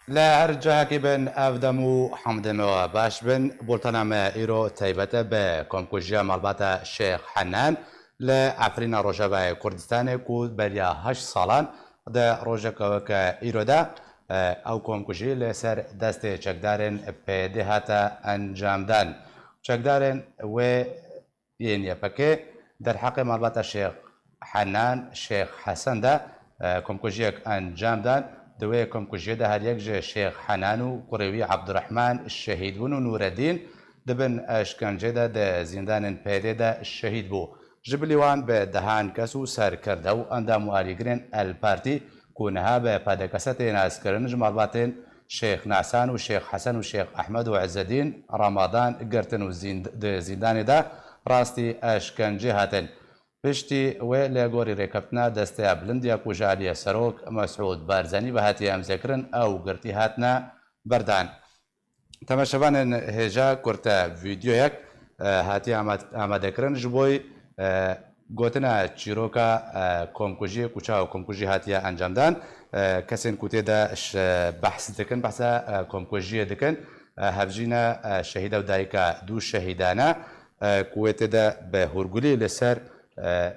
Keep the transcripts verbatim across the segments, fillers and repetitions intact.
Li her cihekî bin, ev dem û hemdê me we baş bin. Bultena me îro taybet e bi komkujiya malbata Şêx Henan li Efrîna Rojavayê Kurdistanê ku beriya heşt salan di rojeke weke îro de, e, ew komkujî li ser destê çekdarên P D hate encamdan. Çekdarên wê yên Y P G derheqê malbata Şêx Henan, Şêx Hesen de, e, komkujiyek encam dan. Di wê komkujiyê de her yek ji Şêx Henan û kurê wî Abdurrahman şehîd bûn û Nûreddîn di bin eşkencê de di zîndanên P D de şehîd bû. Ji bilî wan bi dehan kes û serkerde û endam û alîgirên El Partî ku niha bi P D K S tê naskirin, ji malbatên Şêx Nasan û Şêx Hesen û Şêx Ehmed û Ezzedîn Ramadan girtin û zînd-, di zîndanê de rastî eşkencê hatin. Piştî wê li gorî rêkeftina desteya bilind ya ku ji aliyê Serok Mesûd Barzanî ve hatiye îmzekirin, ew girtî hatine berdan. Temaşevanên hêja kurte vîdeoyek, e, hatiye ama-, amadekirin ji bo, e, gotina çîroka, e, komkujiyê ku çawa komkujî hatiye encamdan. E, kesên ku tê de ş-, behs dikin, behsa, e, komkujiyê dikin. E, hevjîna, e, şehîda û dayika du şehîdan e, e, ku wê tê de bi hûrgulî li ser, e,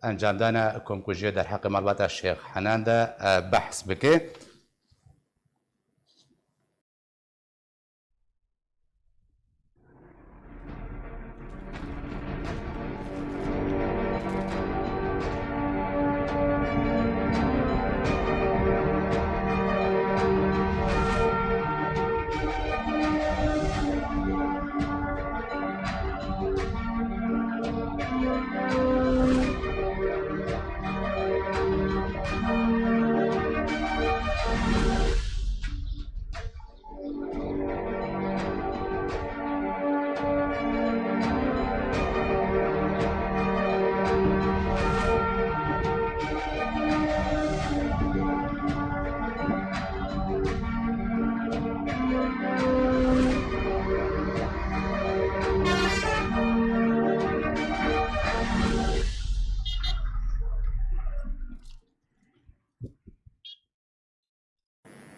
encamdana komkujiyê derheqê malbata Şêx Henan de, e, behs bike.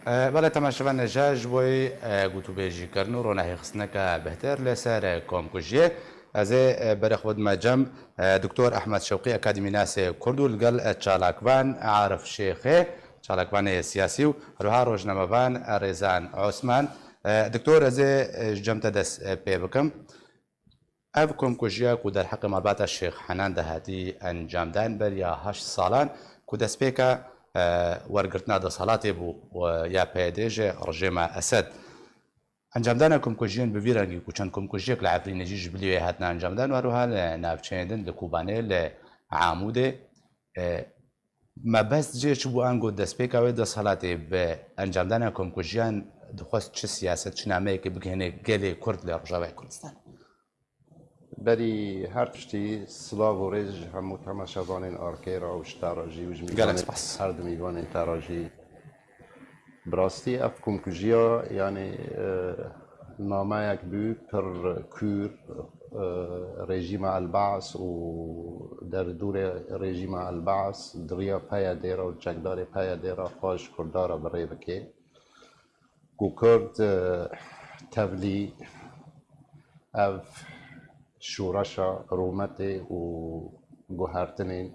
E, belê, temaşevanê hêja, ji bo, e, gotûbêjîkirin û ronahîxistineke bihtir li ser, e, komkujiyê, ez ê, e, berê xwe bidime cem, e, Doktor Ehmed Şewqî, akademînasê kurd û li gel, e, çalakvan Arif Şêxê, çalakvanê siyasî û herwiha rojnamevan, e, Rêzan Osman. E, Doktor, ez ê, e, ji cem te dest, e, pê bikim. Ev komkujiya ku derheqê malbata Şêx Henan de hatî encamdan beriya heşt salan ku destpêka, e, wergirtina desthilatê bû, e, ya P Y D ji rejêma Esed. Encamdana komkujiyên bi vî rengî ku çend komkujiyek li Efrînê jî ji bilî wê hatine encamdan û her wiha li navçeyên din li Kobanê, li Amûdê, e, mebest jê çi bû, ango destpêka wê desthilatê bi encamdana komkujiyan dixwest çi siyaset, çi nameyekê bigihîne gelê Kurd li Rojavayê Kurdistan? Berî her tiştî silav û rêz ji hemû temaşevanên Arkêra û ji te re jî û ji Gelek mîvanên, spas. Her du mîvanên te re jî. Bi rastî ev komkujiya, yanî, e, nameyek bû pir kûr, e, rejîma El Baas û derdorê rejîma El Baas di riya P Y D re û çekdarê P Y D re xwe ji Kurda re bi rê bike. Ku Kurd, e, tevlî ev şoreşa rûmetê û guhertinên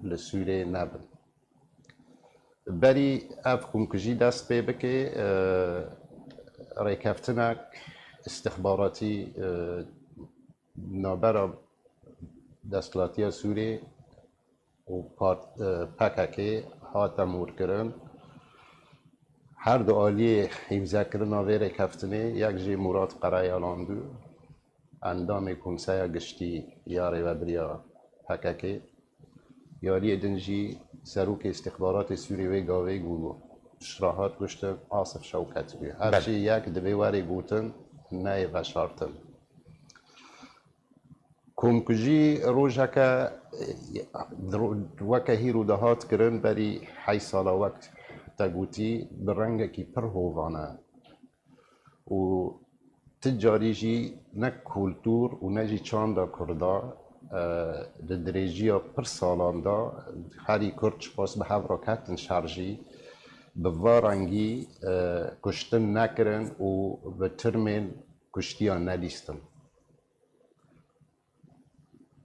li Sûriyê nebin. Berî ev komkujî dest pê bike, e, rêkeftinek îstixbaratî, e, navbera desthilatiya Sûriyê û part-, e, P K K hate morkirin. Her du aliyê îmzekirina vê rêkeftinê, yek jî Murat Qereyalan bû, endamê Konseya Giştî ya Rêvebiriya P K K. Aliyê din jî serokê îstixbaratê Sûrî wê gavê ku ji re hat kuştin, Asif Şewket bû. Ev Belê. jî yek divê were gotin, neyê veşartin. Komkujî rojeke, e, weke hîro de hat kirin, berî heyş sala wek te gotî, bi rengekî pir hovan e. Û ti carî jî ne kultûr û ne jî çanda Kurda, e, di dirêjiya pir salan de herî kurt ji xwe bi hev re ketin şer jî, bi va rengî e, kuştin nekirin û bi tirmên kuştiyan nedîstin.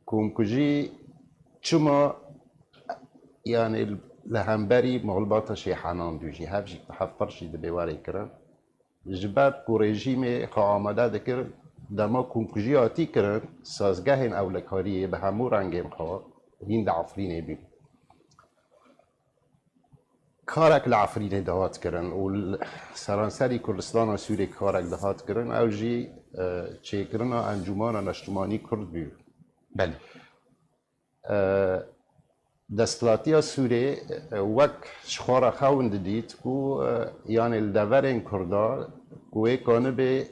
Komkujî çima, yani li hemberî malbata Şêhenan dû jî hev jî bi hev pir jî dibê werê kirin. Ji ber ku rejîmê xwe amade dikir, dema komkujî hatî kirin, sazgehên ewlekariyê bi hemû rengên xwe hîn di Efrînê bûn. Karek li Efrînê dihat kirin û li seranserî Kurdistana Sûrê karek dihat kirin, ew jî e, çêkirina Encûmana Neştimanî Kurd bû. Belê. E, Desthilatiya Sûrê e, wek ji xwe re xewn didît ku e, yanê li deverên Kurda ku wê kanibê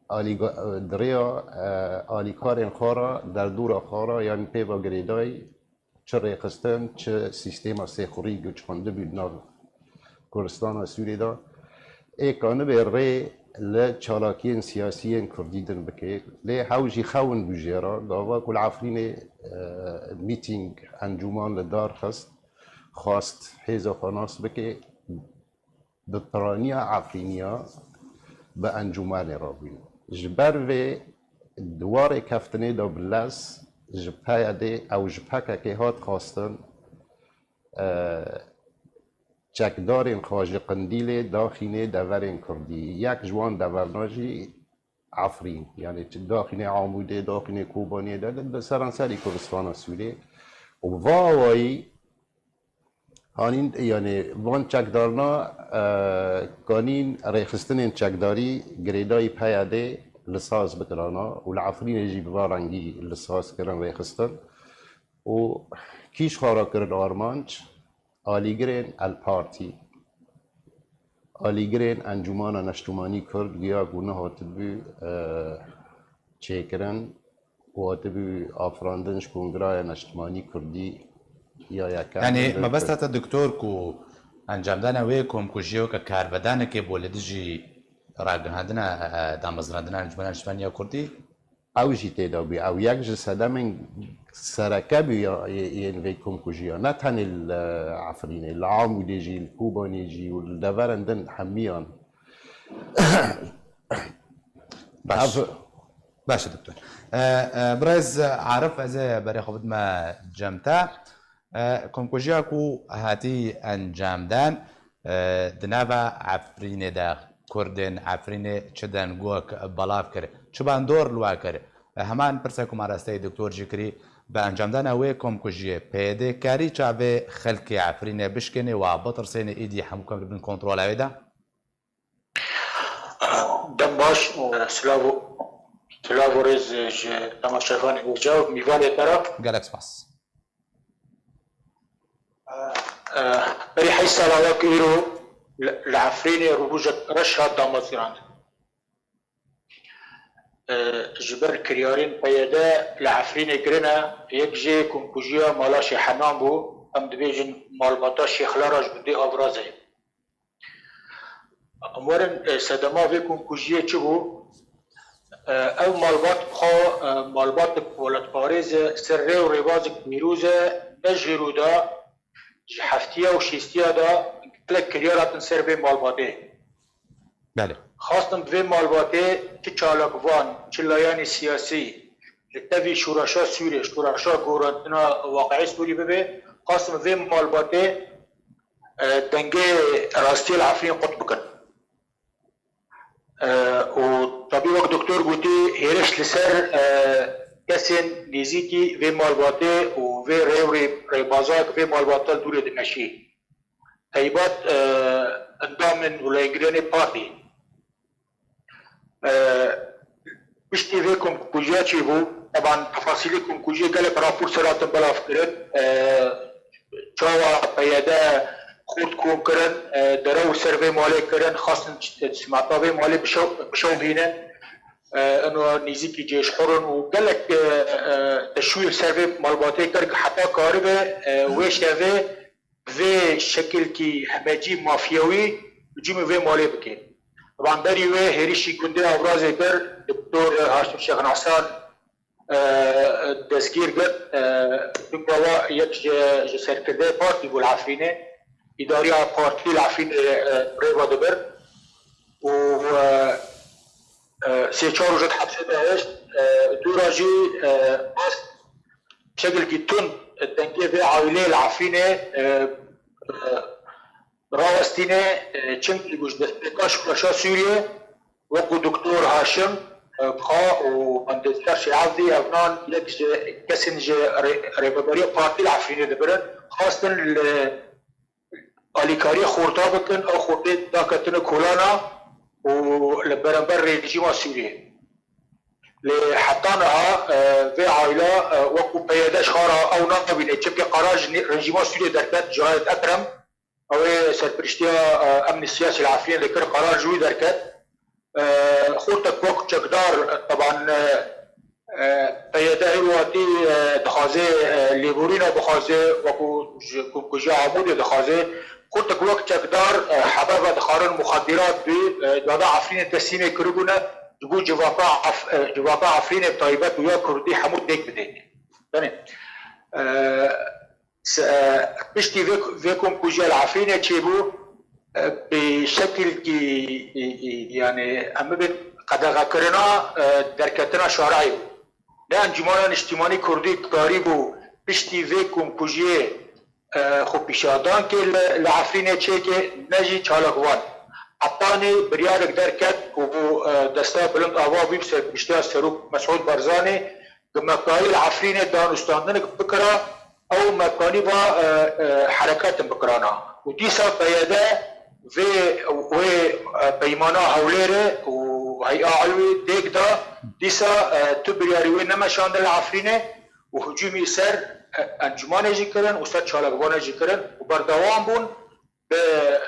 alîga- e, di rêya e, alîkarên xwe re, derdora xwe re, yanî pêva girêdayî çi rêxistin, çi sîstema sêxurî guçxandibû di nav Kurdistana Sûrê de, ê kanibê rê li çalakiyên siyasî yên Kurdî din bike. Lê hew jî xewn bû jê re, gava ku li Efrînê e, mîtîng, encûman li dar xist, xwest hêza xwe nas bike, bi piraniya Efrîniya bi encûmenê re bûn. Ji ber vê di warê keftinê de bi lez ji P Y D'ê ew ji P K K'ê hat xwestin e, çekdarên xwe ji Qindîlê daxînê deverên Kurdî. Yek ji wan deverna jî Efrîn. Yanî daxînê Amûdê, daxînê Kobaniyê de, di seranserî Kurdistana Sûrê. Û bi va awayî Hanîn, yanî van çekdarina e, kanîn rêxistinên çekdarî girêdayî P Y D'ê li saz bikirana û li Efrînê jî bi van rengî li saz kirin rêxistin û kî ji xwe re kirin armanc, alîgirên El Partî, alîgirên Encûmana Neştimanî Kurd, guya ku nehatibû e, çêkirin û hatibû afirandin ji Kongraya Neştimanî Kurdî ya yekem. Yanî mebesta te doktor ku encamdana wê komkujiyê weke karvedanekê bû li dijî ragihandina e, damezrandina Encûmena Neştimanî ya Kurdî? Ew jî tê de bû. Ew yek ji sedemên sereke bû ya yên vê komkujiya. Ne tenê li Efrînê, li Amûdê jî, li Kobanê jî û li deverên din hemiyan. Baş. Baş e doktor. E, e, birêz Arif, ez ê berê xwe bidime cem te. E, komkujiya ku hatî encamdan, e, di nava Efrînê de, Kurdên Efrînê çi dengok belav kir, çi bandor li we kir? E, heman pirsa ku me rasteyî doktor jî kirî, bi encamdana wê komkujiyê, P Y D karî çavê xelkê Efrînê bişkênê û bitirsênê, îdî hemû kem dibin kontrola wê de? Dem baş, silav û, silav û rêz ji temaşevanê hêja û mîvanê te re. Gelek spas. Berî heşt sala wek îro li, li Efrînê rojek reş hat damezrandin. Ji ber kiryarên P Y D li Efrînê kirine, yek jê komkujiya mala Şêhenan bû, em dibêjin malbata Şêx Laraş bi dê avrazê. Em werin, e, sedema vê komkujiyê çi bû? E, ew malbat bi xwe, e, malbatek welatparêz e, ser rê û rêbazek pîroz e, ne ji îro de, ji heftiya û şêstiya de gelek kiryar hatin ser vê malbatê. Belê. Xwestin bi vê malbatê çi çalakvan, çi layanê siyasî li tevî şoreşa Sûrê, şoreşa gorantina waqiê Sûrî bibe, xwestin bi vê malbatê e, dengê rastiyê li Efrîn qut bikin. E, û tabî wek doktor gotî, hêriş li ser e, kesên nêzîkî vê malbatê û vê rê û rê, rêbazak vê malbata li dûrê dimeşî. Teybat e, endamên û leyengirênê partî. E, Piştî vê komkujiya çêbû, teban tefasîlê komkujiyê gelek rapor ser hatin belavkirin. E, çawa P Y D xurt kom kirin, e, derew ser vê malê kirin, xwestin simeta vê malê bişew-, bişewbînin. E, ino nêzîkî cêşxur in û gelek, e, e, teşwîr ser vê malbatê kir, heta karibe, e, wê şevê vê şekilkî hemecî mafyawî hicûmê vê malê bike. Teban berî wê hêrişî gundê Avrazê kir, Doktor Haşim Şêx Nesan, e, destgîr kir, e, çunka wa yek ji, ji serkirdeyê partî bû li Efrînê. îdariya partî li Efrînê, e, rêva dibir û, e, e, sê çar roj di hepsê de hişt, e, dû ra jî, e, xwest şekilkî tund dengê vê aîleyê li Efrînê, e, e, rawestîne, e, çimkî ku ji destpêka şoreşa Sûriyê wekî Doktor Haşim, e, Xa û Mendezkar Şêevdî, evnan yek ji kesên ji rê-, rêveberiya partî li Efrînê dibirin, xwestin li alîkariyê xorta bikin, ew xortê daketine kolana û li beramber rejîma Sûriyê. Lê heta niha, e, vê aîla, e, wekî P Y D ji xwe re ew nabîne, çimkî qerar ji nê-, rejîma Sûriyê derket, Cahit Ekrem, ew ê serpiriştiya, e, emnî siyasî li Efrînê dikir, qerar ji wî derket. E, xortek wek çekdar, e, teban, e, e, P Y D her watî, e, dixwaze, e, lêborîna bixwaze, wekî ji komkujiya Amûdê dixwaze. Xortek wek çekdar, e, hebe ve dixwarin muxadirat bi, e, dada Efrînê teslîmê kiribûne, ji bo civaka Ef-, e, civaka Efrînê bi taybet û ya Kurdî hemû têk bidê. Danê, e, se-, e, piştî vê, vê komkujiya li Efrînê çêbû, e, bi şekilkî, e, e, yani, em bibin qedexekirina, e, derketina şareyê bû. Ne Encûmena Niştîmanî Kurdî karîbû piştî vê komkujiyê, e, xwe pîşadan kê li, li Efrînê çêke, ne jî çalakvan. Hetanî biryarek derket û, e, desta bilind ava bû bi serpiştiya Serok Mesûd Barzanî, ku mekayî li Efrînê danûstandinek bikira, ew mekanî va, e, e, hereketin bikirana. Û dîsa P Y D vê, wê, e, peymana Hewlêrê û Hey'a Elwî têk da, dîsa, e, tu biryarî wê nemeşandin li Efrînê û hicûmî ser, e, encûmanê jî kirin û ser çalakvanê jî kirin û berdewam bûn bi,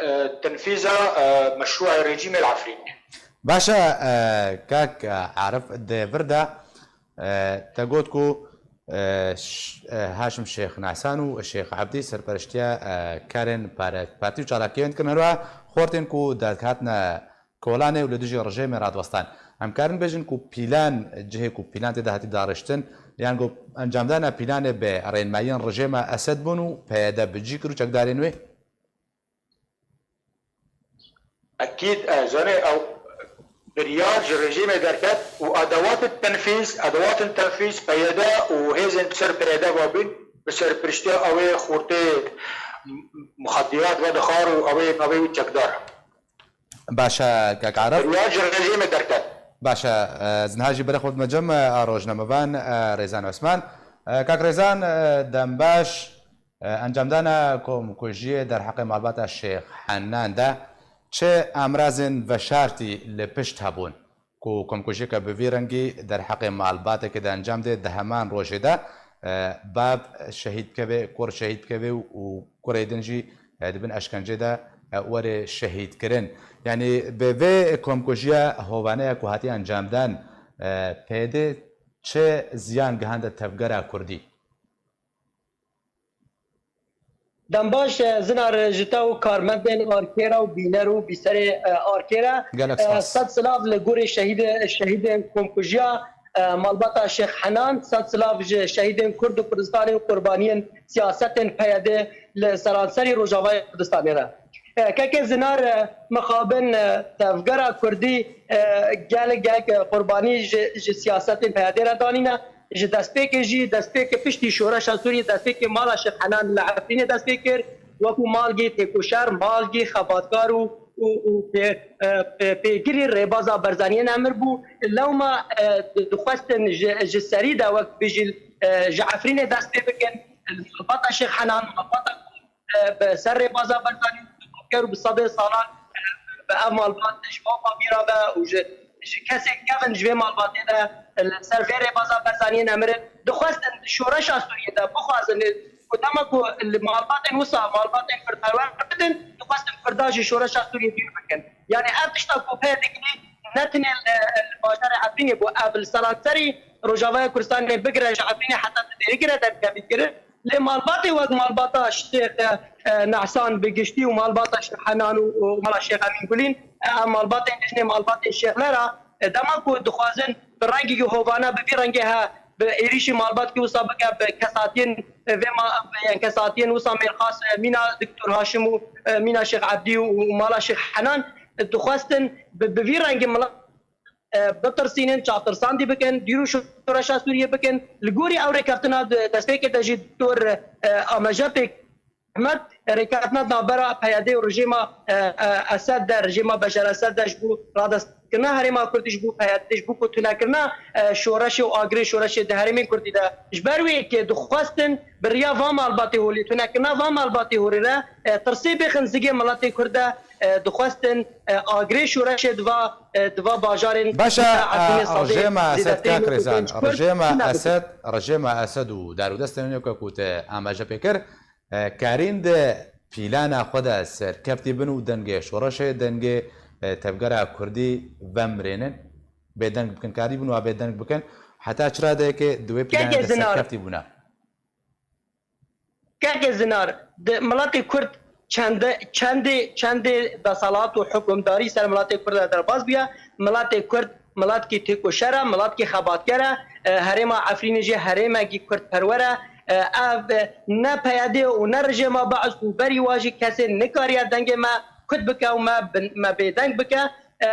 e, tenfîza, e, meşrûa rejîmê li Efrînê. Baş e, e, kak, e, Arif, di vir de, e, te got ku, e, ş-, e, Haşim Şêx Nehsan û Şêx Ebdî serperiştiya, e, karên pare-, partî û çalakiyên dikirin, herwiha xortên ku derdihatine kolanê û li dijî rejêmê radiwestan. Em karin bêjin ku pîlan, cihê ku pîlan tê de hatî dariştin, yan ku encamdana pîlanê bi rênmayiyên rejêma Esed bûn û P Y D bi cî kir û çekdarên wê? Ekîd, e, zanê ew biryar ji rejîmê derket û adewatên tenfîz, adewatên tenfîz P Y D û hêzên bi ser P Y D ve bûn, bi serpiriştiya ew ê xortê muxadirat ve dixwar û ew ê navê wî çekdar. Baş e, kak Arif. Biryar ji rejîmê derket. Baş e, e, ez niha jî berê xwe dime cem, e, a rojnamevan, e, Rêzan Osman. E, kak Rêzan, e, dembaş, e, encamdana komkujiyê derheqê malbata Şêx Henan de çi amrazên veşartî li pişt hebûn ku komkujiyeke bi vî rengî derheqê malbatekê de encam dê, di heman rojê de, e, bav şehîd bikeve, kur şehîd bikeve û kurê din jî, e, di bin eşkencê de, e, were şehîdkirin. Yanî bi vê komkujiya hovaneya ku hatiye encamdan, e, P Y D çi ziyan gihande tevgera Kurdî? Dem baş, e, Zinar, ji te û karmendên Arkêra û bîner û bîserê, e, Arkêra. Gelek spas. E, sed silav li gorî şehîdê-, şehîdên komkujiya, e, malbata Şêx Henan, sed silav ji şehîdên Kurd û Kurdistanê û qurbaniyên siyasetên P Y D li seranserî Rojavayê Kurdistanê re. E, kekê Zinar, e, mixabin, e, tevgera Kurdî, e, gelek, gelek, e, qurbanî ji, ji siyasetên P Y D re danîne. Ji destpêkê jî, destpêkê piştî şoreşa Sûriyê, destpêkê mala Şêx Henan li Efrînê dest pê kir, wekû malgî têkoşer, malgî xebatkar û, û, û pê-, e, pê-, pêgirî rêbaza Barzaniyê nemir bû. Lewma, e, dixwestin ji, ji serî de wek bijî, e, ji Efrînê dest pê bikin. Malbata Şêx Henan, malbata e, bi ser rêbaza Barzanî û ker û bi sedê salan, e, bi ev malbat ji bo xwe bîra ve û ji, ji kesên kevin ji vê malbatê de, e, li ser vê rêbaza Barzaniyê nemirin. Dixwestin di şoreşa Sûriyê de bixwazin, e, ku dema ku li malbatên wisa, malbatên Kurdperwer bidin, dixwestin Kurda ji şoreşa Sûriyê dûr bikin. Yanî ev tişta ku pê digirî ne tenê li, li bajarê Efrînê bû, ev li seranserî Rojavaya Kurdistanê bigire ji Efrînê heta di Dêrikê re derkevî kirin. Lê malbatê wek malbata Şêx, e, Nehsan bi giştî û malbata Şêx Henan û, û mala Şêx Emîn Gulîn, e, ev malbatên dijnê malbatên Şêxler e, dema ku dixwazin bi rengekî hovane bi vî rengê he, bi êrîşî malbatkî wisa bike, bi kesatiyên vê ma-, yan kesatiyên wisa mêrxas, e, mîna Doktor Haşim û, e, mîna Şêx Ebdî û, û mala Şêx Henan, e, dixwestin bi, bi vî rengî milet, e, bitirsînin, çavtirsandî bikin, dîrû şoreşa Sûriyê bikin. Li gorî ew rêkeftina di destpêkê de jî Doktor, e, Amaje pêk Ehmed, rêkeftina navbera P Y D û rejîma, e, e, Esed de, rejîma Beşar Esed de ji bo radestkirina herêma Kurdî, ji bo P Y D, ji bo ku tunekirina, e, şoreşê û agirê şoreşê di herêmên Kurdî de. Ji ber wê yekê dixwestin bi riya van malbatê holê, tunekirina van malbatê holê re, e, tirsê bêxin zigê miletê Kurd de, e, dixwestin, e, agirê şoreşê di va, e, di va bajarên Baş e, Efrînê e, Sadê rejêma Esed zêdetiyê kak Rêzan, Kurd rejêma tune bikin. Esed, rejêma Esed û dar û destên wê ku te amaje pê kir, e, karîn di pîlana xwe de serkevtî bin û dengê şoreşê, dengê, e, tevgera Kurdî vemirênin, bêdeng bikin, karî bin wa bêdeng bikin. Heta çira de yekê di wê pîlanê Kekê de Zinar. serkevtî bûne. Kekê Zinar, di miletê Kurd çende, çendê, çendê desalat û hukimdarî ser miletê Kurd de derbas bûye. Miletê Kurd miletkî têkoşer e, miletkî xebatker e. E, herêma Efrînê jî herêmekî kurdperwer e. E, ev, e, ne P Y D û ne rejêma Be'is û berî wa jî kesê nikariye dengê me kut bike û me bin-, me bêdeng bike. E,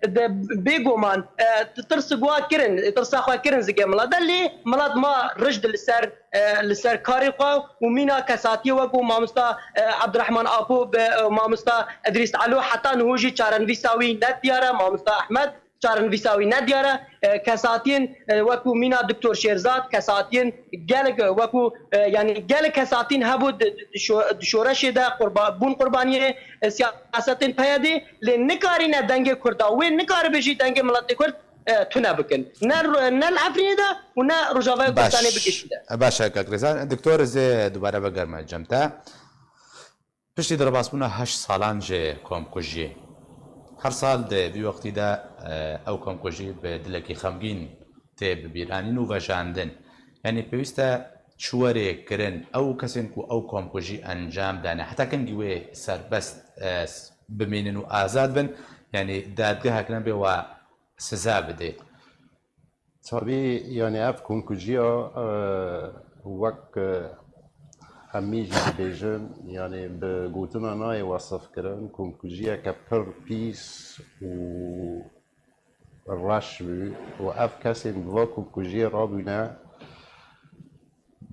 e, de, bêguman, e, tirs gwa kirin, tirsa xwe kirin zikê milet de, lê milet ma rijd li ser, e, li ser karê xwe û mîna kesatiyê wekû mamosta, e, Abdurrahman Apo bi, e, mamosta Edrîs Elo heta niho jî çarenivîsa wî ne diyar e, mamosta Ehmed. Çarenivîsa wî ne diyar e. E, kesatiyên, e, wekû mîna Doktor Şêrzad, kesatiyên gelek, e, wekû, e, yanî gelek kesatiyên hebû di, di, di şo-, di şoreşê de qurba-, bûn qurbaniyê, e, siyasetên P Y D, lê nikarîne dengê Kurda, wê nikaribe jî dengê miletê Kurd, e, tune bikin. Ne ro-, ne li Efrînê de û ne Rojavayê Kurdistanê bigihîşt de. Baş e, kak Rêzan. Doktor, ez ê dubare vegerime cem te. Piştî derbasbûna heşt salan ji komkujiyê, her sal di vî wextî de, e, ew komkujî bi dilekî xemgîn tê bibîranîn û vejandin. Yanî pêwîst e çi were kirin, ew kesên ku ew komkujî encam dane, heta kengî wê serbest, e, s-, bimînin û azad bin, yanî dadgehek nebe wa siza bidê. Tabî, yanî ev komkujiya, e, wek, e, hemî jî dibêjin, yanî bi gotina nayê wesif kirin, komkujiyeke pir pîs û reş bû û ev kesên bi va komkujiyê rabûne,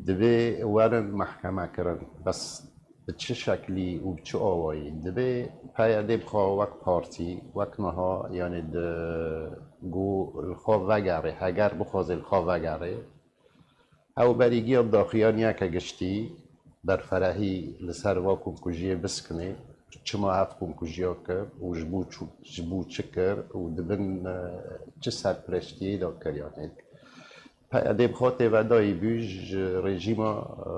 Divê werin mehkeme kirin. Bes bi çi şeklî û bi çi awayî? Divê P Y D bi xwe wek partî, wek niha, yanî di, ku li xwe vegerê, heger bixwaze li xwe vegerê, ew berî giya daxuyaniyeke giştî, berferehî li ser va komkujiyê biskinê, çima ev komkujiya kir û ji bo çi, ji bo çi kir û di bin, e, çi serpireştiyê de kir, yanî. P Y D bi xwe têvedayî bû ji rejîma, e,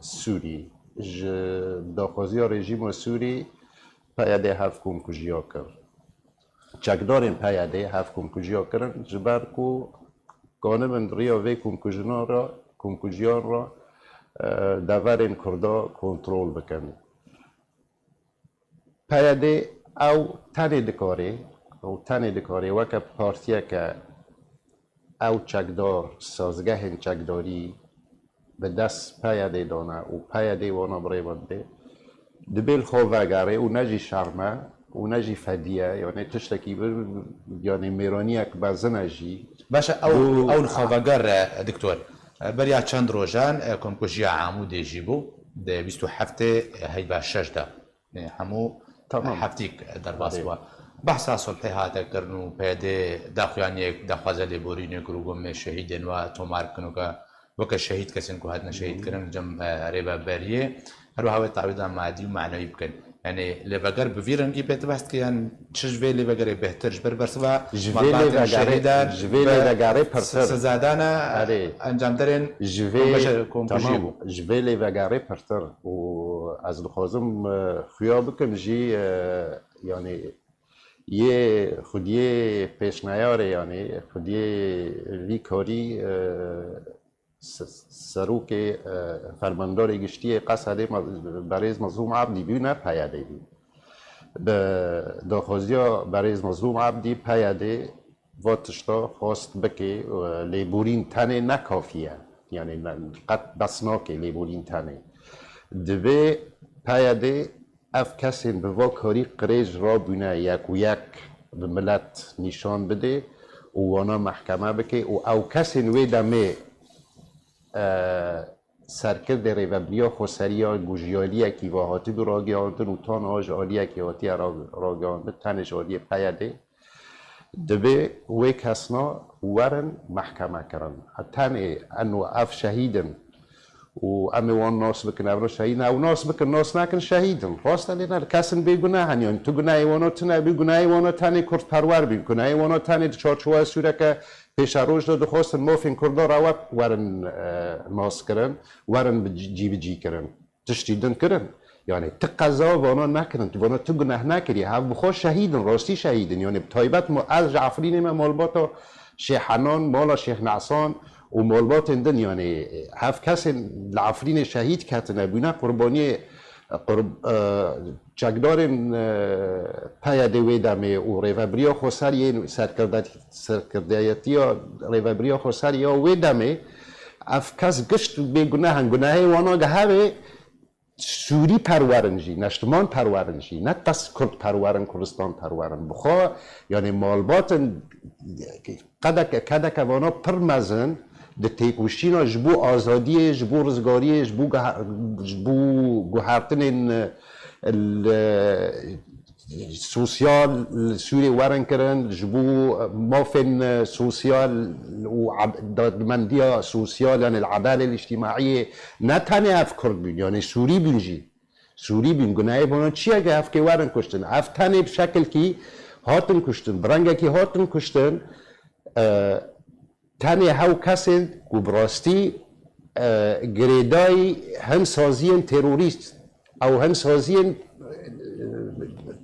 Sûrî. Ji daxwaziya rejîma Sûrî P Y D hev komkujiya kir. Çekdarên P Y D hev komkujiya kirin, ji ber ku kanibin di riya vê komkujinan re, komkujiyan re, e, deverên Kurda kontrol bikin. P Y D ew tenê dikarê, ew tenê dikarê weke partiyeke ew çekdar, sazgehên çekdarî bi dest P Y D dane û P Y D wana bi rê ve didê, dibê li xwe vegerê û ne jî şerm e û ne jî fedî ye, yanî tiştekî bir, yanî mêraniyek mezin e jî. Baş e, ew, ew li xwe veger, e, doktor. E, beriya çend rojan, e, komkujiya Amûdê jî bû, di bîst û heftê heyba şeş de. Ê, hemû Tamam. heftîk derbas Erê. bû. Behsa sulhê hate kirin û P Y D daxuyaniyek, daxwaza lêborînê kir û got, me şehîdên we tomar bikin û ke weke şehîd kesên ku hatine şehîd Hı. kirin li cem, e, rêveberiyê. Her wiha wê tawîda madî û manewî bikin. Yanî lêveger bi vî rengî pêtivest ke yan çi ji vê lêvegerê bêhtir ji ber bersiva Ji vê malbatên lêvegerê, şehîdan ji vê bi lêvegerê se-, pirtir. sezadana Erê. encamderên Ji vê, kombeşe-, komkujiyê tamam, bû. ji vê lêvegerê pirtir. Û ez dixwazim, e, xuya bikim jî, e, yanî yê xwediyê pêşneyarê, yanî xwediyê vî karî, e, se-, serokê, e, fermandarê giştî yê Qesedê me-, berêz Mezlûm Ebdî bû, ne P Y D bû. Bi daxwaziya berêz Mezlûm Ebdî P Y D Va tişta xwest bike, e, lêborîn tenê ne kafî ye. Yani ne, qet bes nake lêborîn tenê. Divê P Y D ev kesên bi va karî qirêj rabûne yek û yek bi milet nîşan bide û wana mehkeme bike û ew kesên wê demê, e, serkirdê rêvebiriya xweseriya ku ji aliyekî ve hatibû ragihandin û tana ji aliyekî hatiye ra-, ragihandin, tenê ji aliyê P Y D, divê wê kesna werin mehkeme kirin. Tenê eno ev şehîd in û em ê wan nas bikin, ev şehîd in, ew nas bikin, nas nekin, şehîd in. Rast e, lê ne, kesin bêguneh in, yani tu gunehê wana tune bî, gunehê wana tenê kurdperwer bî, gunehê wana tenê di çarçoweya sûreke pêşeroj de dixwestin mafên kurda rewa werin, e, nas kirin, werin bi cî-, cîbicî kirin. Tiştî din kirin. Yani ti qeza vana nekirin, tu vana tu guneh nekirî. Hev bi xwe şehîd in, rastî şehîd in. Yani bi taybet ma ez ji Efrînê me malbata Şêx Henan, mala Şêx Nesan û malbatên din, yani hev kesên li Efrînê şehîd ketine, bûne qurbaniyê, qurb-, e, çekdarên, e, P Y D wê demê û rêvebiriya xweser yên serkirde-, serkirdeyetiya rêvebiriya xweser ya wê demê, ev kes gişt bêguneh in, gunehê wana ge hevê Sûrî perwer in jî, neştiman perwer in jî, ne bes Kurd perwer in, Kurdistan perwer in. Bi xwe, yani malbat in, qedeke, kedeke vana pir mezin di têkoşîna ji bo azadiyê, ji bo rizgariyê, ji bo guhe-, ji bo guhertinên, e, li, sosyal li Sûriyê werin kirin, ji bo mafên sosyal û eb-, dadmendiya sosyal, yani li edalê lictîmaiyê ne tenê ev Kurd bûn, yani Sûrî bûn jî. Sûrî bûn. Gunehê bona çi ye ku ev kê werin kuştin? Ev tenê bi şekilkî hatin kuştin, bi rengekî hatin kuştin. E, Tenê hew kesên ku bi rastî, e, girêdayî hin saziyên terorîst, ew hin saziyên, e,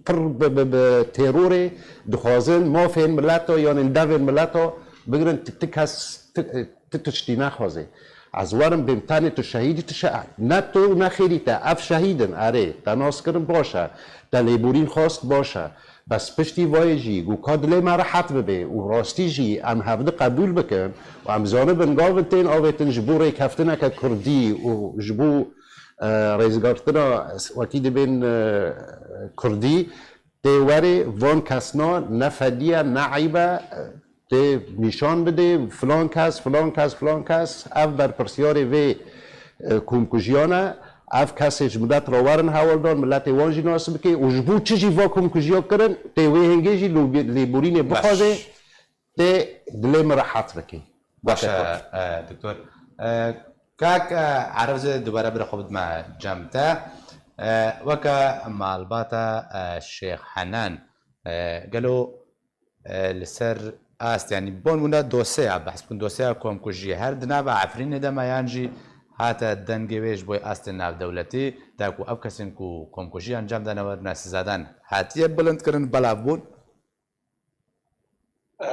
pir bi, bi, bi terorê dixwazin mafên mileta, yanî devên mileta bigirin, ti, ti kes, ti, ti tiştî nexwazê. Ez werim bêm tenê tu şehîdî, tu şe-, ne tu ne xêrî te, ev şehîd in, erê, te nas kirin baş e, te lêborîn xwest baş e. Bes piştî vayê jî, ku ka dilê me rehet bibe û rastî jî em hevdi qebûl bikin û em zanibin gavin tên avêtin ji bo rêkeftineke kurdî û ji bo, e, rêzgartina, wekî dibên, e, kurdî, tê werê van kesna ne fedî ye, ne eyb e, tê nîşan bidê, filan kes, filan kes, filan kes, ev berpirsiyarê vê, e, komkujiyan e. Ev kesê ji milet re werin hewldan, miletê wan jî nas bike û ji bo çi jî va komkujiya kirin, tê wê hingê jî lûbi-, lêborînê bixwaze, tê dilê min rehet bike. Baş e, Weke kurt. E, doktor. E, kak, e, Erevzê dubare bira xwe bidime cem te. E, weke malbata, e, Şêx Henan, e, gelo e, li ser ast, yanî bon bûna dosyeya, behs bikin dosyeya komkujiyê. Her di nava Efrînê de me yan jî hate dengê wê ji bo astên navdewletî, da ku ev kesên ku komkujiyê encam dane werine sizadan hatiye bilindkirin, belav bûn? E,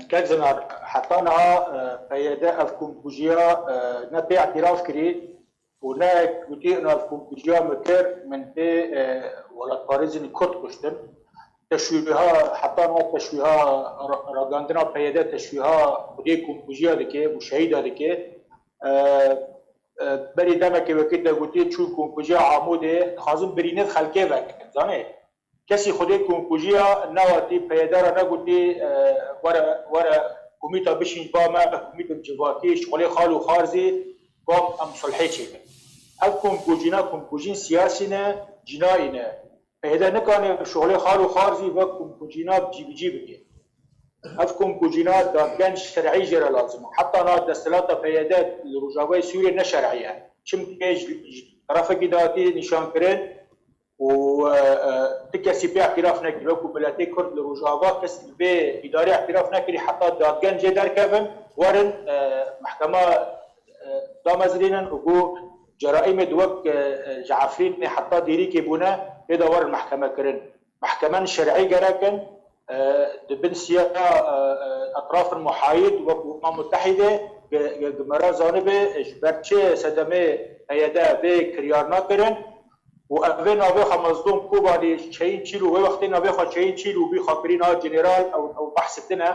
Kek Zinar, heta niha, e, P Y D ev komkujiya, e, ne pê îtiraf kirî, û ne gotî nav komkujiya min kir, min pê, e, welatparêzên Kurd kuştin. Teşwîha, heta niha teşwîha ra-, ragandina P Y D teşwîha xwedê komkujiya dike û şehîda dike. E, e, berî demekê wekî te gotî çû komkujiya Amûdê, dixwazin birînê xelkê vekin, zanê? Kesî xwedê komkujiya newatî, P Y D re negotî, e, were, were komîta bişîn ba me, komîtên civakî, şixulê xal û xarzî, ba em sulhê çêkin. Ev komkujîna, komkujîn siyasî ne, cinayî ne. P Y D nikane şixulê xal û xarzî ve komkujîna cîbicî bike. Ev komkujîna dadgen şer'î jê re lazim e. Heta niha desthilata P Y D li Rojavayê Sûriyê ne şer'î ye. Çimkî ji, ji terefekî datî nîşan kirin, û, e, e, ti kesî pê îtiraf nekir. Wekû miletê Kurd li Rojava kes li vê îdarê îtiraf nekirî heta dadgen jê derkevin, werin, e, mehkema, e, damezrînin û ku ceraîmê di wek, e, e, ji Efrînê heta Dêrîkê bûne, tê de werin mehkeme kirin. Mehkemen şer'î gerek in, e, di bin siya, e, e, etrafin muhayîd wekû Umem Mutehîdê, ge-, ge-, gemera zanibe, e, ji ber çi sedemê P Y D vê kiryar nakirin, û ev ê navê xwe Mezlûm Kobanî Çeyîn Çîl û wê wextê navê xwe Çeyîn Çîl û bî xwe kirî niha general, ew, ew behsê din e.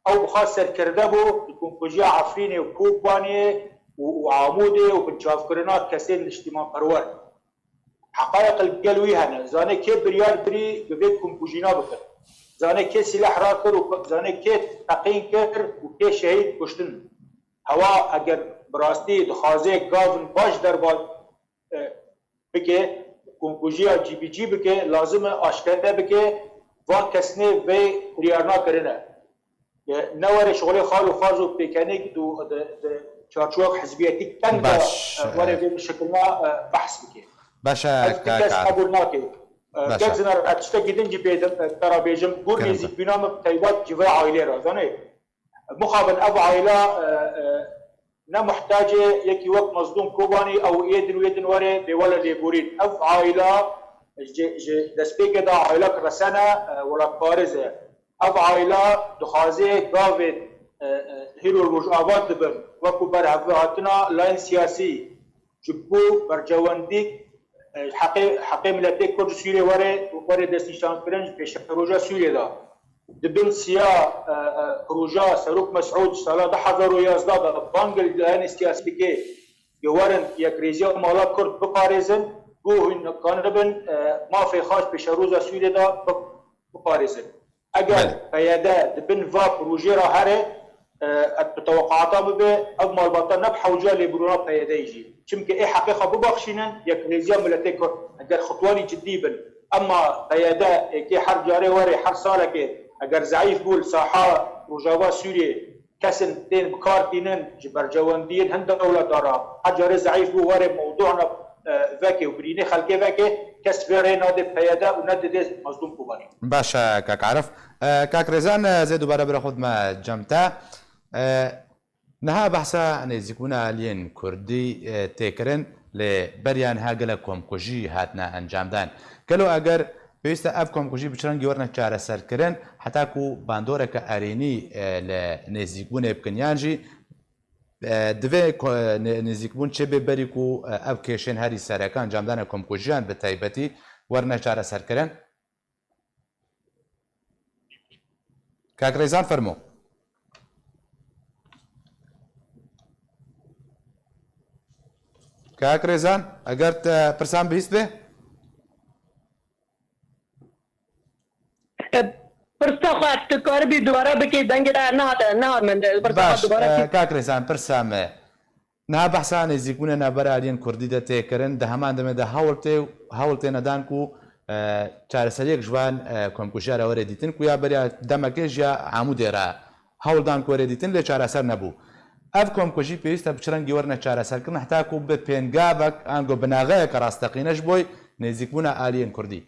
Ew bi xwe serkirde bû di komkujiya Efrînê û Kobaniyê û, û Amûdê û binçavkirina kesên niştîmanperwer. Heqayeq li gel wî hene. Zane kê biryar birî bi vê komkujîna bikin. Zane kê sîleh rakir û zane kê teqîn kir û kê şehîd kuştin. Hewa eger bi rastî dixwaze gavin baş derba, e, bike, komkujiya cî bi cî bike, lazim e aşkere bike, van kesnê vê biryarna kirine. E, ne were şixulê xal û xaz û pêkenê di, di, di çarçowa hizbiyetî teng de, Baş, e, were e. vê şikilna, e, behs bike. Baş e, Ev ka-, kes ka-, qebûl nake. E, Baş e. Kek Zinar, ez tiştekî din jî bêdim, e, te ra bêjim, gur Kerem. nêzîkbîna min bi taybet civê aîlê re, zanê? Mixabin ev aîla, e, e, ne muhtacê yekî wek Mezlûm Kobanî ew ê din wê din were bê wele lêborîn. Ev aîla ji, ji destpêkê de aîlek resene, e, welatparêz e. Ev aîla dixwaze gavên, e, e, hîro rojava dibin, wekû berhevhatina layên siyasî, ji bo bercewendîk, e, heqê, heqê miletê Kurd ji Sûriyê were, were destnîşankirin ji pêşeroja Sûriyê de. Di bin siya, e, e, proja Serok Mesûd sala du hezar û yazdeh de bang li layên siyasî dike, ku werin yekrêziya mala Kurd biparêzin, ku hûn kanibin, e, mafê xwe ji pêşeroja Sûriyê de bi-, biparêzin. Eger Belê. P Y D di bin va projê re here, e, ez bi teweqata bibe, ev malbata ne bi hewca lêbûrana P Y D'yê jî. Çimkî ê heqê xwe bibaxşînin, yekrêziya miletê Kurd, eger xitwanî cidî bin. Emma P Y D êkê her carê were, her salekê, eger zeîf bû li saha Rojava Sûriyê, kesên tên bi kar tînin ji bercewendiyên hin dewleta re, her carê zeîf bû were mewdûna, e, vekê û birînê xelkê vekê, kes vê rê nade P Y D û nedide Mezlûm Kobanî. Baş e, kak Arif. E, kak Rêzan, e, ez ê dubare bira xwe dime cem te. E, niha behsa nêzîkbûna aliyên Kurdî, e, tê kirin, lê beriya niha gelek komkujî hatine encamdan. Gelo eger pêwîst e ev komkujî bi çi rengî werine çareserkirin, heta ku bandoreke erênî, e, li nêzîkbûnê bikin, yan jî, e, divê ko-, nê-, nêzîkbûn çêbê berî ku, e, ev kêşên herî sereke encamdana komkujiyan bi taybetî werine çareserkirin? Kak Rêzan, fermo. Kak Rêzan, eger te pirsan bihîst be? E, pirsa xwe tu karibî dubare bikî, dengê te nehate, nehat min, pirsa xwe Baş, dubare e, kî? Kak Rêzan, pirsa me. Niha behsa nêzîkbûnê navbera aliyên Kurdî de tê kirin, di heman demê de hewl tê, hewl têne dan ku, e, çareseriyek ji van, e, komkujiya re were dîtin, ku ya beriya demekê ji ya Amûdê re hewl dan ku were dîtin, lê çareser nebû. Ev komkujî pêwîst e bi çi rengî werine çareserkirin, heta ku bi pêngavek, ango binaxeyeke rasteqîne ji bo nêzîkbûna aliyên Kurdî.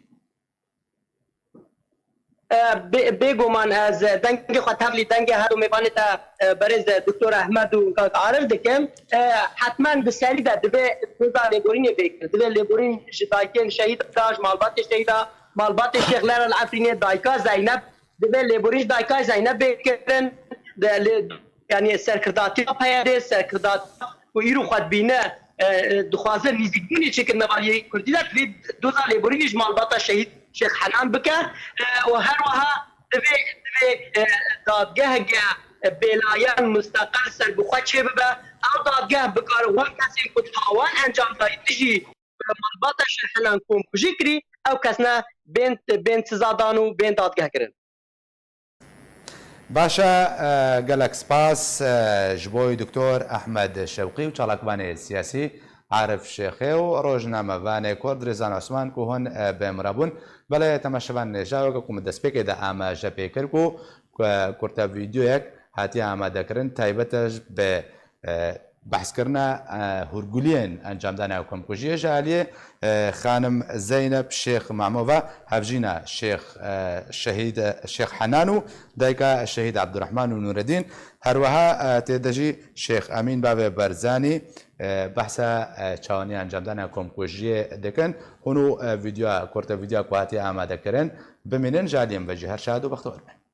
E, bê-, bêguman ez dengê xwe tevlî dengê her du mêvanê te, e, berêz Doktor Ehmed û Kak Arif dikim. E, hetmen di serî de divê doza lêborînê bê kirin. Divê lêborîn ji dayikên şehîda, ji malbatê şehîda, malbatê Şêx Lera li Efrînê, dayika Zeynep, divê lêborîn ji dayika Zeynep bê kirin. De, lê, yanî serkirdatiya P Y D'ê, serkirdatiya ku îro xwe dibîne, e, e, dixwaze nêzîkbûnê çêkirine aliyê Kurdî de, divê doza lêborînê ji malbata şehîd Şêx Henan bike, e, û her wiha divê, divê, e, dadgeheke bêlayan, musteqil, serbixwe çêbibe. Ew dadgeh bikare wan kesên ku tawan encam dayî dijî malbata Şêx Henan komkujî kirî, ew kesne bên, bên sizadan û bên dadgeh kirin. Baş e, e, gelek spas, e, ji bo Doktor Ehmed Şewqî û çalakvanê siyasî Arif Şêxê û rojnamevanê Kurd Rêzan Osman ku hûn, e, bi min re bûn. Belê temaşevan nêja weke ku min destpêkê de amaje pê kir ku, ku kurte vîdeoyek hatiye amadekirin, taybet e ji bi, e, behskirina, e, hûrguliyên encamdana komkujiyê ji aliyê, e, xanim Zeynep Şêx Mamo ve, hevjîna Şêx, e, Şehîd, e, Şêx Henan û dayika Şehîd Ebdurrehman û Nûredîn. Her wiha, e, tê de jî Şêx Emîn bavê Berzanî, e, behsa, e, çawaniya encamdana komkujiyê dikin. Hûn û, e, vîdeoya, kurte vîdeoya ku hatiye amadekirin, bimînin, ji aliyê min ve jî her şad û bextewar bin.